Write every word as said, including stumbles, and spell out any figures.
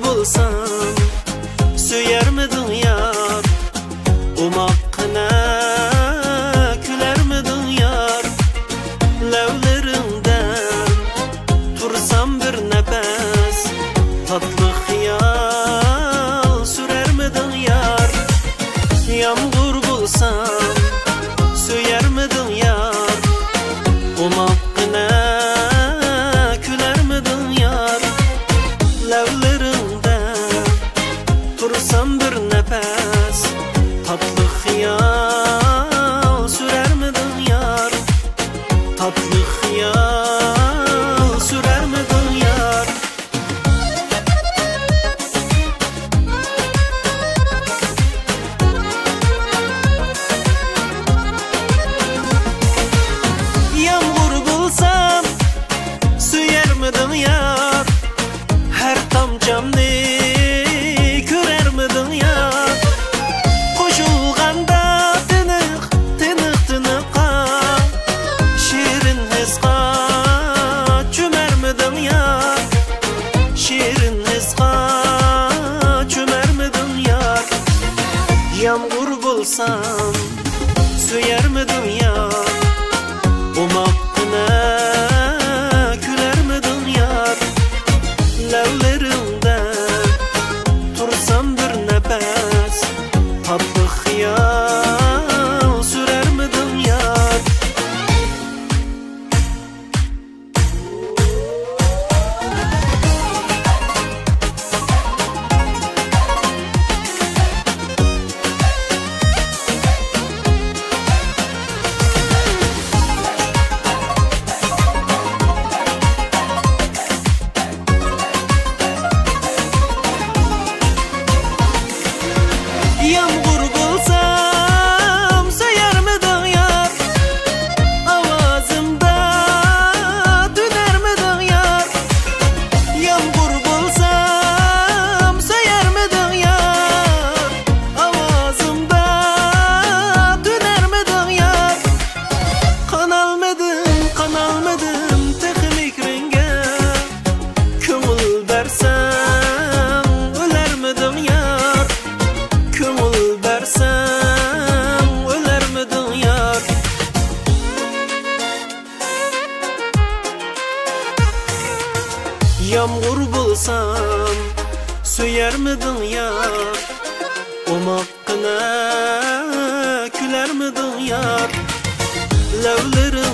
بولسام، سۆيەرمىدىڭ يار؟ ئوماققىنە كۈلەرمىدىڭ يار؟ لەۋلىرىڭدە تۇرسام بىر نەپەس، تاتلىق خىيال سۈرەرمىدىڭ يار؟ يامغۇر بولسام، سۆيەرمىدىڭ يار؟ ئوماققىنە كۈلەرمىدىڭ يار؟ لەۋلىرىڭدە تۇرسام بىر نەپەس، تاتلىق خىيال سۈرەرمىدىڭ يار؟ تاتلىق خىيال سۈرەرمىدىڭ يار؟ يامغۇر بولسام، سۆيەرمىدىڭ يار؟ ھەر تامچامنى كۆرەرمىدىڭ يار؟ قوشۇلغاندا تىنىق، تىنىق، تىنىققا، شېرىن ھېسقا چۆمەرمىدىڭ يار؟ شېرىن ھېسقا چۆمەرمىدىڭ يار؟ يامغۇر بولسام، سۆيەرمىدىڭ يار؟ ئوماققىنە كۈلەرمىدىڭ يار؟ لەۋلىرىڭدە تۇرسام بىر نەپەس، تاتلىق خىيال سۈرەرمىدىڭ يار؟ يامغۇر بولسام، سۆيەرمىدىڭ يار؟ ئاۋازىمدا تۈنەرمىدىڭ يار؟ يامغۇر بولسام، سۆيەرمىدىڭ يار؟ ئاۋازىمدا تۈنەرمىدىڭ يار؟ قانالمىدىم، قانالمىدىم تېخى مېھرىڭگە. كۆڭۈل بەرسەڭ ئۆلەرمىدىڭ يار؟ كۆڭۈل بەرسەڭ ئۆلەرمىدىڭ يار؟ يامغۇر بولسام، سۆيەرمىدىڭ يار؟ ئوماق قىنا كۈلەرمىدىڭ يار؟ لەۋلىرىڭدە